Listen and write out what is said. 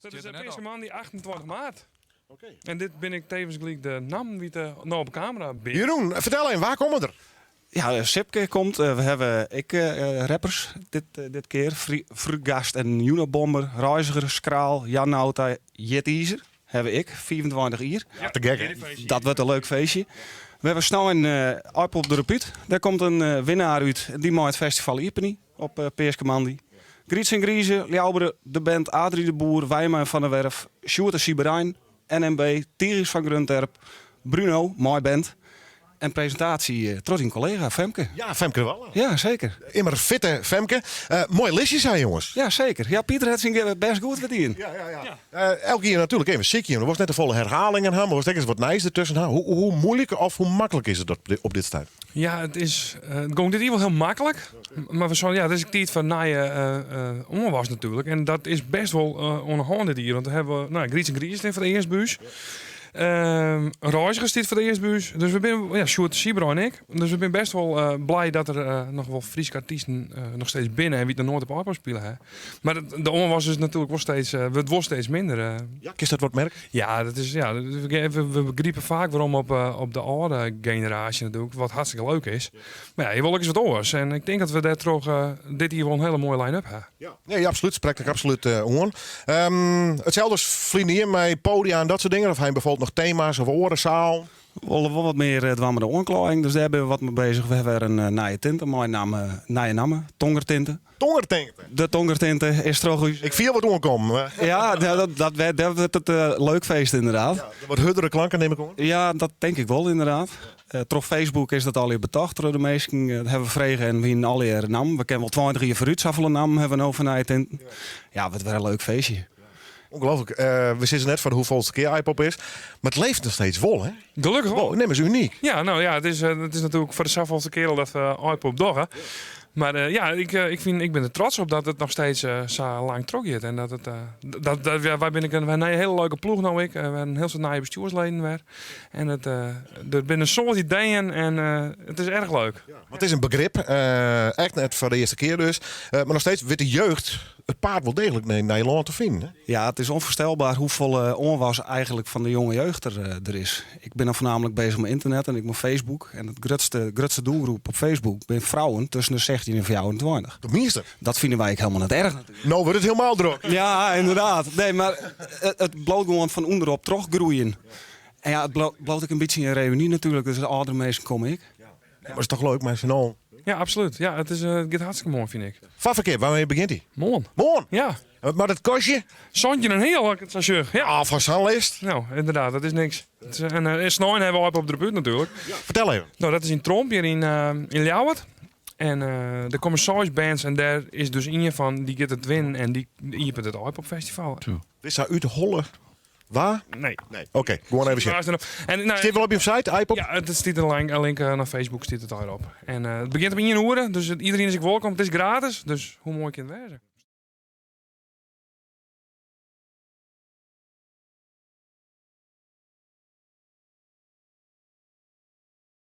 Dat is Peaskemoandei 28 maart. En dit bin ek tevens gelyk de nammen dy't no op kamera binne. Jeroen, fertel even, wa komme der? Ja, Sipke komt. We hawwe ek rappers dit kear. Frugast en Unabomber, Reiziger, Skraal, Jan Nauta, Jitizer hawwe ik, 25 jier. Ja, te gek hè? Dat wurdt in leuk feestje. We hawwe snein Aaipop der op út. Dêr komt in winnaar út dy mei it festival iepenje op Peaskemoandei. Grytz en Grize, Ljouwert, de band Adrie de Boer, Wijma en Van der Werf, Sjoerd en Siberein, NMB, Tigers fan Grunterp, Bruno, mei band. En presintaasje troch dyn kollega Femke. Ja, Femke de Walle. Ja, zeker. Immer fitte Femke. Moai listje sei jonges. Ja, zeker. Ja, Pieter hat syn bêst goed wer dien. Ja. Elk jier natuerlik even sykje. Der wolst net te folle herhalingen ha, mar wolst ek ris wat nijs dertusken ha. Hoe moeilik of hoe maklik is it op dit stuit? Ja, it is, it gong dit jier wol hiel maklik. Mar we seinen, ja, it is ek tiid foar nije oanwas natuerlik. En dat is bêst wol oan de hân dit jier. Want we hawwe, no, Grytz en Grize stean foar it earst by ús. Reiziger stiet foar it earst by ús. Dus we binne, ja, Sjoerd Sybrein ek. Dus we binne bêst wol blij dat der noch wol Fryske artysten noch steeds binne en dy't noch noait op Aaipop spile ha. Mar de oanwas is natuerlik wol steeds, wurdt wol steeds minder. Ja, kinst dat wat merke? Ja, dat is, ja, we gripe faak werom op de âlde generaasje natuerlik, wat hartstikke leuk is. Mar ja, je wolle ek ris wat oars. En ik tink dat we dêrtroch dit jier wol in hiele moaie line-up ha. Ja, nee, absoluut. Sprekt ek absoluut oan. Itselde as ferline jier mei podia en dat soart dingen? Of ha je bijvoorbeeld noch tema's of oare sealen? We wolle wol wat mear dwaan mei de oanklaaiïng, dus dêr binne we wat mei bezich. We hawwe wer in nije tinte mei namme, nije namme, Tongertinte. Tongertinte? De Tongertinte is troch ús. Ik fiel wat oankommen. Ja, dat wurdt it leuk feest ynderdaad. Ja, wat hurdere klanken nim ik oan? Ja, dat tink ik wol ynderdaad. Troch Facebook is dat allegear betocht troch de minsken. Dat hawwe we frege en wienen allegear nammen. We kinne wol 20 jier foarút, safolle nammen hawwe we no foar nije tinten. Ja, wurdt wer in leuk feestje. Ongelooflijk. We sizze net foar de hoefolste kear Aaipop is, mar it leeft noch steeds wol, hè? Gelokkich wol. Nee, mar is unyk. Ja, no ja, it is natuerlik foar de safolste kear al dat we Aaipop dogge. Mar ja, ik fyn, ik bin der trots op dat it noch steeds sa lang trochgiet. En dat it, dat, dat, ja, wy binne ek in, wy ha in hiele leuke ploech no ek. We ha in hiel soad nije bestjoersleden wer. En it, der binne in soad ideeën en it is erch leuk. Ja, want it is in begrip. Echt net foar de earste kear dus. Mar noch steeds wit de jeugd it paad wol deeglik nei Nederlân te finen. Hè? Ja, it is ûnfoarstelber hoefolle oanwas eigenlik fan de jonge jeugd der is. Ik bin dan foarnaamlik bezich mei ynternet en ek mei Facebook. En it grutste doelgroep op Facebook binne frouwen tusken de 16 en 24. De measte? Dat fine wy ek helemaal net erch natuerlik. No wurdt it hielendal drok. Ja, ynderdaad. Nee, mar it bliuwt gewoan fan ûnderop trochgroeien. En ja, it bliuwt ek in bytsje in reüny natuerlik, dus de âldere minsken komme ek. Maar is toch leuk mei syn allen? Ja, absoluut. Ja, it giet hartstikke moai, fyn ik. Foarferkeap, wannear begjint dy? Moarn. Moarn? Ja. Wat moat it kostje? Santjin en heal, as ik it sa sjoch. Ja. Ah, foar sa'n list? No, ynderdaad, dat is niks. En snein hawwe we Aaipop der op út natuerlik. Ja, fertel even. No, dat is yn Tromp hjir yn Ljouwert. En der komme seis bands en dêr is dus ien fan dy giet it winnen en dy iepenet it Aaipop Festival. Witst sa út de holle wa? Nee. Nee, oké. Gewoan even sjen. En, no, Stiet wol op je site, Aaipop? Ja, it stiet in link nei Facebook stiet it op. En it begjint om ien oere, dus iderien is ek wolkom. It is gratis, dus hoe moai kin it wêze?